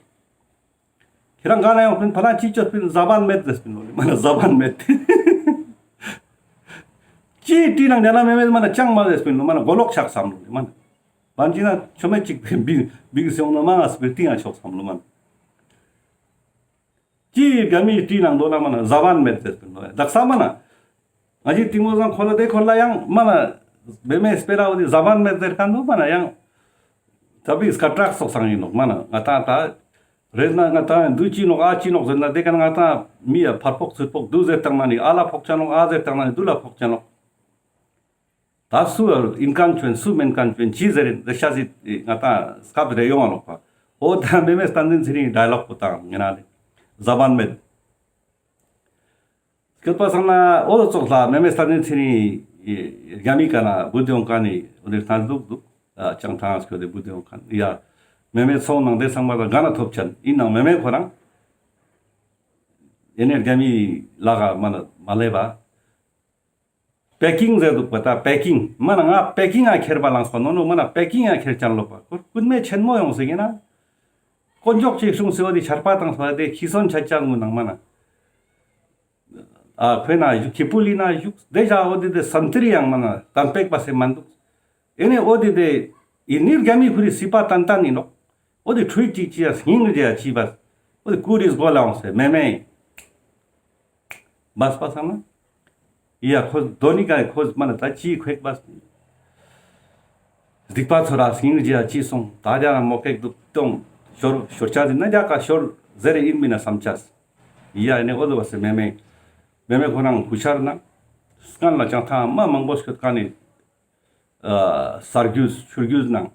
ཁྱེད་རང་ག་ན་ཡོང་པིན་ཕ་ལ་ཅི་ཅོས་པིན་ཟ་བན་མེད་ཟེར་པིན་ལོ་ལེ་མ་ན་ཟ་བན་མེད། ཅི་དྲིས་ནང་ཉ་ན་མེ་མེ་མ་ན་ཅང་མ་ཟེར་པིན་ལོ་མ་ན་གོ་ལོག་ཆགས་སམ་ལོ་ལེ་མ་ན། བན་ཅིག་ན་ཆོ་མེད་ཅིག་པིན་བིང་བིང་སེ་ཡོང་ན་མ་ང་སི་པིར་ཏིང་ང་ཆོག་སམ་ལོ་མ་ན། ཅི་རྒྱ་མི་དྲིས་ནང་དོ་ན་མ་ན་ཟ་བན་མེད་ཟེར་པིན་ལོ་དག་ས་མ་ན། ང་ཅི་ཏིང་མོ་ཟང་ཁོ་ལ་དེ་ཁོ་ལ་ཡང་མ་ན་མེ་མེ་སྤེ་ར་འོ་དེ་ཟ་བན་མེད་ཟེར་ཁན་དུ་མ་ན་ཡང་ད་བི་སྐད་གྲགས་སོགས་སང་ཡིན་ནོག་མ་ན་ང་ཏང་ད་རེད་ན་ང་ཏང་དུ་ཅི་ནོག་ཨ་ཅི་ནོག་ཟེར་ན་དེ་ཀ་ན་ང་ཏང་མི་ཡ་ཕར་ཕོག་ཚུར་ཕོག་དུ་ཟེར་བཏང་ན་ནི་ཨ་ལ་ཕོག་ཆ་ནོག་ཨ་ཟེར་བཏང་ན་ནི་དུ་ལ་ཕོག་ཆ་ནོག། ད་སུ་ཨིན་ཁན་ཆོན་སུ་མེན་ཁན་ཆོན་ཅི་ཟེར་རེད་ཤ་ཟི་ང་ཏང་སྐབས་རེ་ཡོང་བ་ནོག་པ། འོ་ད་མེ་མེ་བསྟན་འཛིན་ཚེ་རིང་ཌའི་ལོག་པོ་དང་ངེ་ན་ལེ་ཟ་བན་མེད། སྐྱོད་པ་སང་ན་འོ་ཙོགས་ལ་མེ་མེ་བསྟན་འཛིན་ཚེ་རིང་རྒྱ་མི་ཀ་ན་བུད་དེ་ཡོང་ཁན་ནི་འོ་དེ་ཐང་འདུག་འདུག་ཨ་ཅང་ཐང་སྐྱོད་དེ་བུད་དེ་ཡོང་ཁན་ཡ། མེ་མེ་ཚོང་ནང་དེ་ཚང་མ་ལ་ག་ན་ཐོབ་ཆན་ཡིན་ནང་མེ་མེ་ཁོ་རང་ཡེ་ནེ་རྒྱ་མི་ལ་ག་མ་ལ་མ་ལེ་བ། པེ་ཀིང་ཟེར་འདུག་པ། ད་པེ་ཀིང་མ་ན་ང་པེ་ཀིང་ང་ཁྱེར་པ་ལངས་པ་ནོ་ནོ། མ་ན་པེ་ཀིང་ང་ཁྱེར་ཅན་ལོ་པ། ཁོ་རྐུན་མའི་ཆེན་མོ་ཡོང་ཟེར་གི་ན། དཀོན་མཆོག་ཅིག་སྲུང་ཟེར་བ་དེ་ཆར་པ་དང་སོ་དེ་ཁྱི་སོན་ཆ་ཅང་གུན་ནང་མ་ན། ཨ་ཁོས་ན་བཞུགས་ཁྱི་པུ་ལི་ན་བཞུགས་དེ་བཞག་འོ་དེ་དེ་སན་ཏི་རི་ཡང་མ་ན་ཏན་པེག་པ་སེ་མན་འདུག། ཨེ་ནེ་འོ་དེ་དེ་ཨི་ནི་རྒྱ་མི་ཁུ་རི་སི་པ་ཏན་ཏན་ཡིན་ནོག། འོ་དེ་ཁྲུས་ཅིག་ཅི་ཡ་སྙིང་རྗེ་ཡ་ཅི་བ། འོ་དེ་ཀུ་རིས་གོ་ལ་འོང་སེ་མེ་མེ། བས་པ་སང་ན། ཡ་ཁོ་དོ་ནི་ཀ་ཁོ་མ་ན་ད་ཅི་ཁོ་ཡེག་པ། སྡིག་པ་ཚོ་ར་སྙིང་རྗེ་ཡ་ཅི་སོང་། ད་རྒྱ་ན་མོ་ཀེག་འདུག་སྟོང་ཤོར་ཤོར་ཆ་ཟིན་ན་རྒྱ་ཀ་ཤོར་ཟེར་ཡིན་མིན་ན་བསམ་ཆ། ཡ་ཨེ་ནེ་འོ་དེ་བ་སེ་མེ་མེ། མེ་མེ་ཁོ་རང་ཁུ་ཤར་ན། སྔན་ལ་ཅང་ཐང་མ་མང་པོ་སྐྱོད་ཀ་ནི། ཨ་ས་རྒྱུས་ཆུ་རྒྱུས་ནང་།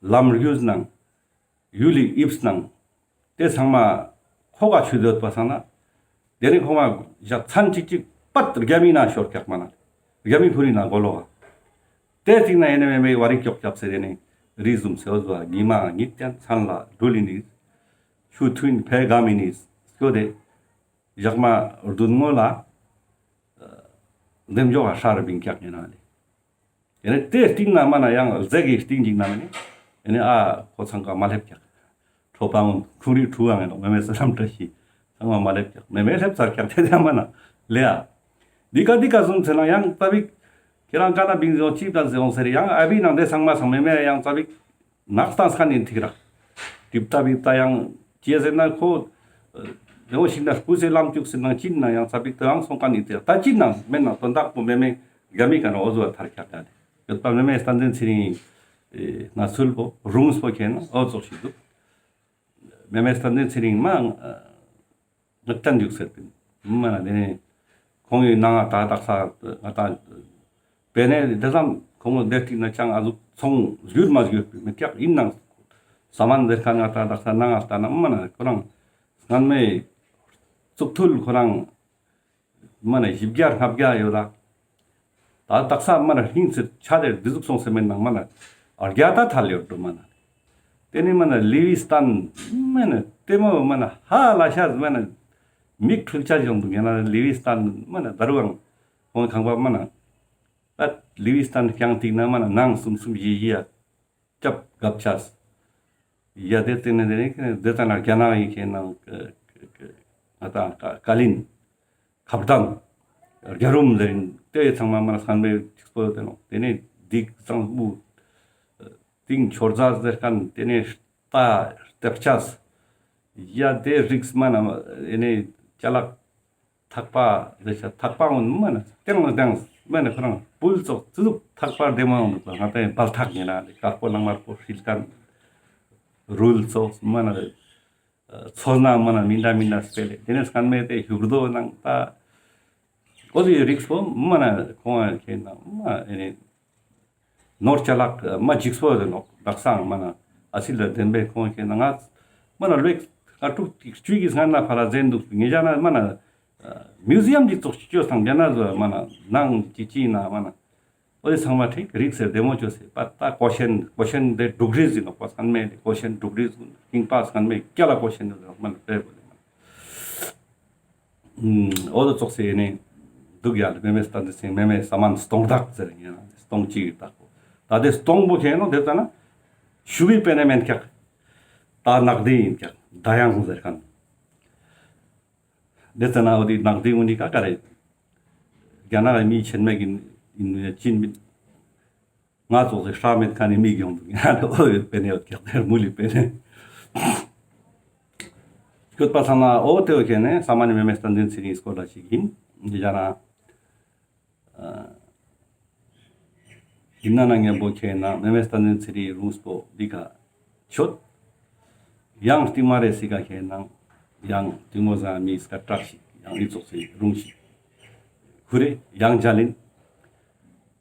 ལམ་རྒྱུས་ནང་། ཡུལ་ལི་དབྱིབས་ནང་། དེ་ཚང་མ་ཁོ་ག་ཆུད་ཡོད་པ་སང་ན། དེ་ནི་ཁོ་མ་ཞག་མཚན་གཅིག་གཅིག་པད་རྒྱ་མི་ན་ཤོར་ཀྱག་མ་ན། རྒྱ་མི་ཁུ་རི་ན་གོ་ལོ་ག། དེ་ཅིག་ན་ཨེ་ནེ་མེ་མེ་བ་རི་ཀྱོག་ཀྱབ་སེ་དེ་ནི་རི་ཟུམ་སེ་འོ་ཟོ་ཉི་མ་ཉིད་ཀྱང་མཚན་ལ་འགྲུལ་ཡིན་ནི། ཆུ་ཐུན་ཕེ་གམ་ཡིན་ནི། སྐྱོ་དེ། ཞག་མ་བདུན་ངོ་ལ། འདེམ་འཇོག་ག་ཧྲ་རུ་བིང་ཀྱག་ཡིན་ན་ལེ། ཨེ་ནེ་དེ་སྟིང་ན་མ་ན་ཡང་ཟེ་གི་སྟིང་ཅིག་ན་མེ་ནེ། ཨེ་ནེ་ཨ་ཁོ་ཚང་ཀ་མ་སླེབས་ཀྱག། ཁྲོ་པ་འོང་ཁུང་རི་ཁྲུ་ཨང་ཡང་མེ་མེ་སེ་ལམ་བཀྲ་ཤིས་ཚང་མ་མ་སླེབས་ཀྱག། མེ་མེ་སླེབས་ཚར་ཀྱག་དེ་དེ་མ་ན་ལེ་ཨ། འདི་ཀ་འདི་ཀ་ཟུམ་ཚེ་ན་ཡང་ཙ་བིག་ཁྱེད་རང་ཀ་ན་བིང་ཟེ་འོང་ཅིག་ད་ཟེ་འོང་ཟེར་ཡང་ཨ་བི་ནང་དེ་ཚང་མ་སང་མེ་མེ་ཡང་ཙ་བིག་ནག་སྟངས་ཁ་ནི་ཐིག་ར། ཏིབ་ཏ་བིབ་ཏ་ཡང་ཅི་ཟེར་ན་ཁོ། ལེའོ་ཞིག་ན་སྐུ་ཚེ་ལམ་བཅུག་ཟེར་ན་ཅི་ན་ཡང་ཙ་པིག་ཏ་ཡང་སོང་ཀ་ནི་ཏེ་ད་ཅི་ན་མེད་ན་དོན་དག་པོ་མེ་མེ་རྒྱ་མི་ཀ་ན་འོ་ཟོ་ཐར་ཁྱག་ཀ་ནི་ཡོད་པ། མེ་མེ་བསྟན་འཛིན་ཚེ་རིང་ན་ཚུལ་པོ་རུངས་པོ་ཁྱེད་ན་འོ་ཙོག་ཞིག་འདུག། མེ་མེ་བསྟན་འཛིན་ཚེ་རིང་མ། ངག་ཅན་འཇུག་ཟེར་པིན། མ་ན་དེ་ནས་ཁོང་གི་ནང་ང་ད་དག་ས་ང་ད་པེ་ནེ་དེ་ཙམ་ཁོང་གི་འདེ་ཐིག་ན་ཅང་ཨ་ཟུག་ཚོང་སྒྱུར་མ་སྒྱུར་པིན་མི་ཀྱག་ཡིན་ནང་ས་མན་དེ་ཁ་ང་ད་དག་ས་ནང་ང་ལྟ་ན་མ་ན་ཁོ་རང་སྔན་མའི་གཙུག་ཐུལ་ཁོ་རང་མ་ན་བཞི་བརྒྱ་ལྔ་བརྒྱ་ཡོད་ད། ད་དག་ས་མ་ན་ཧིང་ཚེ་ཆ་དེ་འདི་ཟུག་སོང་སེ་མེད་ནང་མ་ན་ཨར་རྒྱ་ད་ཐལ་ཡོད་འགྲོ་མ་ན། དེ་ནི་མ་ན་ལི་ཝི་སྟན་མ་ན་དེ་མོ་མ་ན་ཧ་ལ་ཤ་མ་ན་མིག་འཕྲུལ་ཆ་བྱུང་འདུག་ཡང་ན་ལི་ཝི་སྟན་མ་ན་ད་རུང་ཁོང་ཁང་པ་མ་ན་ད་ལི་ཝི་སྟན་རྐྱང་ཐིག་ན་མ་ན་ནང་གསུམ་གསུམ་བཞི་བཞི་ཡ་ཅབ་གབ་ཆ་ཡ་དེ་དེ་ནི་དེ་ནི་དེ་ད་ན་རྒྱ་ནག་ཡིན་ཁེ་ནང་ང་ད་ཀ་ལིན། ཁ་བརྡ། རྒྱ་རུམ་ཟེར་ཡིན་དེ་ཚང་མ་མ་ན་སང་མེ་ཅིག་སྤོ་ཡོད་དེ་ནོ། དེ་ནས་སྡིག་གཙང་སྤུ། ཏིང་ཆོར་ཛ་ཟེར་ཁན་དེ་ནས་རྟ་སྟེར་ཆས། ཡ་དེ་རིགས་མ་ན་ཨེ་ནས་ཅ་ལག་ཐག་པ་ཟེར་ཆ་ཐག་པ་འོན་མ་ན་སྟེང་ལ་སྟེང་མ་ན་ཁོ་རང་སྤུལ་ཙོགས་ཙི་ཟུག་ཐག་པ་བདེ་མ་འོང་འདུག་པ། ང་ད་ཡིན་བལ་ཐག་ཡིན་ན་དཀར་པོ་ནང་དམར་པོ་ཧྲིལ་ཁན་རུལ་ཙོགས་མ་ན། ཚོ་ན་མ་ན་མི་འདྲ་མི་འདྲ་སྤེལ་ལེ། དེ་ནས་སྐར་མའི་དེ་ཞུགས་རྡོ་ནང་ད་ཨོ་དེ་རིགས་པོ་མ་ན་ཁོང་ཁེ་ན་མ་ཨེ་ནི་ནོར་ཅ་ལག་མ་འཇིགས་པོ་དེ་ནོག་དག་སང་མ་ན་ཨ་སི་ལ་བདེན་པའི་ཁོང་ཁེ་ན་ང་མ་ན་ལོ་ལྔ་དྲུག་ཅིག་བཅུ་གི་སྔ་ན་ཕ་ལ་ཟེན་འདུག་ངེད་ཅག་ན་མ་ན་མིའུ་ཟི་ཡམ་ཅིག་ཙོགས་ཅིག་ཅོས་དང་རྒྱ་ན་ཟོ་མ་ན་ནང་ཅི་ཅི་ན་མ་ན། འོ་དེ་ཚང་མ་ཁྲིག་རིགས་སེ་བདེ་མོ་ཅོས་སེ་པ་ད་གོ་ཤེན་གོ་ཤེན་དེ་དྲུག་རིས་ཡིན་ནོག་པ། སྔན་མེ་དེ་གོ་ཤེན་དྲུག་རིས་ཡིན། ཧིང་པ་སྔན་མེ་སྐྱ་ལ་གོ་ཤེན་ཡོད་ནོག་མ་ན་དཔེ་བོ་དེ་མ་ན། འོ་དེ་ཙོགས་སེ་ནི་འདུག་ཡ་ལེ། མེ་མེ་སྟན་འཛིན་ཚེ་རིང་མེ་མེ་ས་མན་སྟོང་དག་ཟེར་ཡིན་ན་སྟོང་གཅིག་ཡོད་དག་པོ། ད་དེ་སྟོང་པོ་ཁེ་ནོ་དེ་ལྟ་ན་ཞུ་བའི་པེ་ནེ་མེན་ཀྱག། ད་ནག་དེ་ཡིན་ཀྱག། ད་ཡང་ཟེར་ཁན། དེ་ཙ་ན་འོ་དེ་ནག་དེ་འུ་ནི་ཀ་ཀ་རེ། རྒྱ་ནག་གི་མི་ཆེན་མོ་གི་ཡིན་ཅིན་མི། ང་ཙོགས་སེ་ཧྲ་མེད་ཁན་ནི་མི་གྱོང་འདུག་ཡ་འོ་ཡོད་པེ་ནེ་ཡོད་ཀྱག་དེར་མུ་ལི་པེ་ནེ། སྐྱོད་པ་ཚང་ན་འོ་དེ་འོ་ཁེ་ནེ་ས་མ་ནི་མེ་མེ་སྟན་འཛིན་ཚེ་རིང་སྐོར་ལ་ཞིག་ཡིན། འདི་ཡ་ན། ཡིན་ན་ན་ངན་པོ་ཁེ་ན་མེ་མེ་སྟན་འཛིན་ཚེ་རིང་རུངས་པོ་འདི་ཀ་ཆོད། ཡང་སྟིང་མ་རེ་སི་ཀ་ཁེ་ན་ཡང་སྟིང་མོ་ཟ་མི་སྐད་གྲགས་ཤིག་ཡང་ཨི་ཙོགས་སེ་རུང་ཞིག་ཁུ་རེ་ཡང་མཇལ་ཡིན།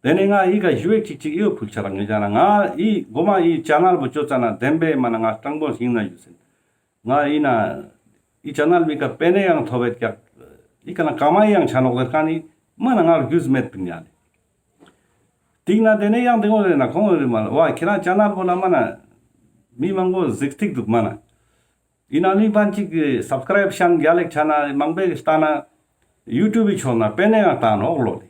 དེ་ནས་ང་ཨི་ཀ་ཞུ་བེ་ཅིག་ཅིག་ཨི་བོ་ཕུལ་ཆ་རང་ངེ་ཅ་ན་ང་ཨི་གོ་མ་ཨི་ཅེ་ནལ་བོ་ཅོ་ཙ་ན་བདེན་པའི་མ་ན་ང་སྤྲང་པོ་ཞིག་ན་ཞུ་སེན། ང་ཨི་ན་ཨི་ཅེ་ནལ་མི་ཀ་པེ་ནེ་ཡང་ཐོབ་བེད་ཀྱག། ཨི་ཀ་ན་ཀ་མ་ཡང་ཆ་ནོག་ཟེར་ཁན་ནི་མ་ན་ང་རྒྱུས་མེད་པིན་ཡ་ལེ། ཏིག་ན་དེ་ནས་ཡང་དེ་ངོ་རེ་ན་ཁོང་རེ་མ་ལ་བ་ཁྱེད་རང་ཅེ་ནལ་བོ་ལ་མ་ན་མི་མང་པོ་གཟིགས་ཐིག་འདུག་མ་ན། ཨི་ན་ལི་བན་ཅིག་སབ་སི་ཀ་རབ་ཤན་རྒྱ་ལེགས་ཆ་ན་མང་པོ་ལྟ་ན་ཡུ་ཊུབ་བི་ཆོ་ན་པེ་ནེ་ཡང་ལྟ་ནོག་ལོ་ལེ།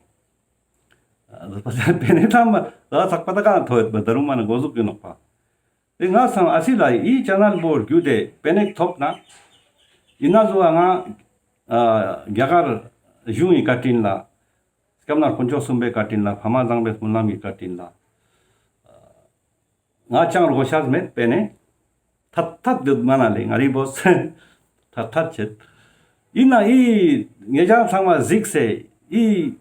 པེ་ནེ་ཐམ་པ་ད་ཚག་པ་ད་ག་ཐོ་ཡོད་པ་ད་རུང་མ་ན་གོ་ཟུག་གི་ནོག་པ། དེ་ང་སང་ཨ་སི་ལ་ཡི་ཅེ་ནལ་བོ་རྒྱུ་དེ་པེ་ནེ་ཐོབ་ན་ཡིན་ན་ཟོ་བ་ང་རྒྱ་གར་གཞུང་གི་བཀའ་དྲིན་ལ། སྐྱབས་གནས་དཀོན་མཆོག་གསུམ་པའི་བཀའ་དྲིན་ལ། ཕ་མ་བཟང་པོའི་སྨོན་ལམ་གྱི་བཀའ་དྲིན་ལ། ང་ཅང་རྒོ་ཤ་མེད་པེ་ནེ། ཐད་ཐད་དུ་མ་ན་ལེ་ང་རི་བོ་སེ། ཐད་ཐད་ཆེད། ཡིན་ན་ཨི་ངེ་ཅག་ཚང་མ་གཟིགས་སེ་ཨི་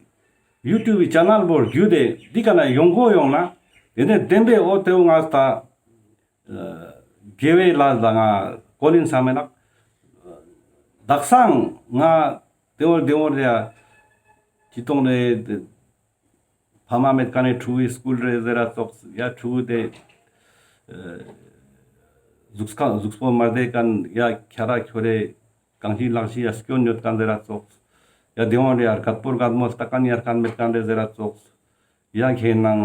ཡུ་ཊུབ་གི་ཅེ་ནལ་བོ་རྒྱུ་དེ་འདི་ཀ་ན་ཡོང་གོ་ཡོང་ན་དེ་ནེ་བདེན་པའི་འོ་དེའུ་ང་ད་དགེ་བའི་ལས་ལ་ང་གོ་ལིན་ས་མེད་ན། དག་སང་ང་དེ་བོར་དེ་བོར་རེ་ཡ་ཅི་གཏོང་རེ། ཕ་མ་མེད་ཀ་ནེ་ཕྲུ་གུའི་སྐུལ་རེ་ཟེར་ར་ཙོགས། ཡ་ཕྲུ་གུ་དེ་གཟུགས་ཁ་གཟུགས་པོ་མ་བདེ་ཀ་ནེ་ཡ་ཁྱ་ར་ཁྱོ་རེ་གང་ཅི་ལག་ཅི་ཡ་སྐྱོན་ཡོད་ཀ་ནེ་ཟེར་ར་ཙོགས། ཡ་དེ་བོར་རེ་ཡ་རྒད་པོ་རྒད་མོ་ལྟ་ཀ་ནེ་ཡར་ཀ་ནེ་མེད་ཀ་ནེ་ཟེར་ར་ཙོགས། ཡ་ཁེ་ནང་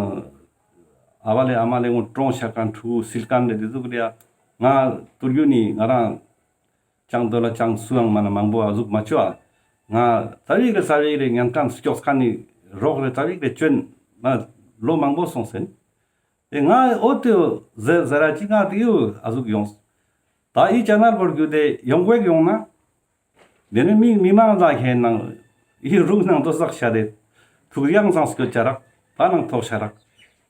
ཨ་བ་ལེ་ཨ་མ་ལེ་ངོ་གྲོངས་ཤ་ཀ་ནེ་ཕྲུ་གུ་སིལ་ཀ་ནེ་དེ་ཟུག་རེ་ཡ་ང་ཏུར་རྒྱུ་ནི་ང་རང་ཅང་དོ་ལ་ཅང་སུའང་མ་ན་མང་པོ་ཨ་ཟུག་མ་ཅོ་ཨ། ང་ཙ་བིག་རེ་ཙ་བིག་རེ་ཉན་ཁན་སྐྱོགས་ཁན་ནི་རོགས་རེ་ཙ་བིག་རེ་ཅོན་ན་ལོ་མང་པོ་སོང་སེན། དེ་ང་འོ་དེ་ཟེར་ཟེར་ར་ཅི་ང་དེ་ཡུ་ཨ་ཟུག་ཡོངས། ད་ཨི་ཅེ་ནལ་བོར་རྒྱུ་དེ་ཡོང་གོ་ཡོང་ན། དེ་ནི་མི་མི་མང་ལ་ཁེ་ནང་ཨི་རུག་ནང་དོ་སག་ཤ་དེ་ཐུག་ཡང་སང་སྐྱོད་ཆ་རག་ད་ནང་ཐོག་ཆ་རག་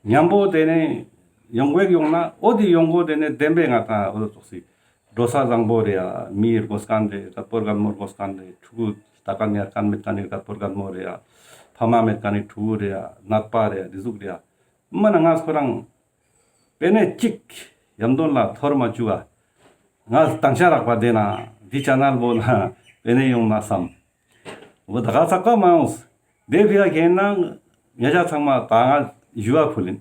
ཉམ་པོ་དེ་ནི་ཡོང་གོ་ཡོང་ན་འོ་དེ་ཡོང་གོ་དེ་ནི་བདེན་པའི་ང་ད་འོ་དོ་ཙོགས་སི་འགྲོ་ས་བཟང་པོ་རེ་ཡ། མི་རྒོས་ཁན་རེ་རྒད་པོ་རྒད་མོ་རྒོས་ཁན་རེ་ཕྲུ་གུ་ལྟ་ཁན་ཉར་ཁན་མེད་ཁན་ནི་རྒད་པོ་རྒད་མོ་རེ་ཡ། ཕ་མ་མེད་ཁན་ནི་ཕྲུ་གུ་རེ་ཡ། ནད་པ་རེ་ཡ། དེ་ཟུག་རེ་ཡ། མ་ན་ང་ཁོ་རང་པེ་ནེ་གཅིག་ཡམ་དོན་ལ་ཐོར་མ་བཅུག་ག་ང་དང་ཆ་རག་པ་དེ་ན་འདི་ཅེ་ནལ་བོ་ན་པེ་ནེ་ཡོང་ན་སམ། འོ་ད་ག་ཚག་པ་མ་ཡོངས། དེ་ཕི་ཡ་ཁེ་ན་ཉེ་ཆ་ཚང་མ་ད་ང་ཞུ་བ་ཕུལ་ཡིན།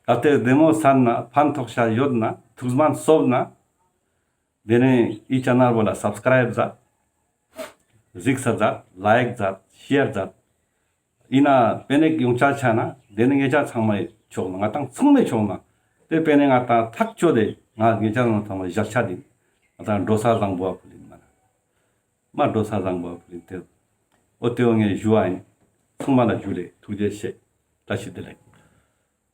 གལ་ཏེ་བདེ་མོ་སན་ན་ཕན་ཐོགས་ཤ་ཡོད་ན་ཐུགས་སྨན་སོབ་ན། དེ་ནེ་ཨི་ཅེ་ནལ་བོ་ལ་སབ་སི་ཀ་རའིབ་མཛད། གཟིགས་ས་མཛད། ལའིཀ་མཛད། ཤེར་མཛད། ཨིན་ན་པེ་ནེ་ཡོང་ཆ་ཆ་ན་དེ་ནེ་ཉེ་ཆ་ཚང་མའི་ཕྱོགས་ན་ང་དང་ཚང་མའི་ཕྱོགས་ན་དེ་པེ་ནེ་ང་དང་ཐག་ཆོད་དེ་ང་ཉེ་ཆ་ཚང་མ་ཞག་ཆ་དེ་ང་དང་འགྲོ་ས་བཟང་པོ་ཨ་ཕུལ་ཡིན་མ་ན། མ་འགྲོ་ས་བཟང་པོ་ཨ་ཕུལ་ཡིན་དེ། འོ་དེ་བོ་ངས་ཞུ་བ་ཡིན། ཚང་མ་ལ་ཇུ་ལེ། ཐུགས་རྗེ་ཆེ། བཀྲ་ཤིས་བདེ་ལེགས།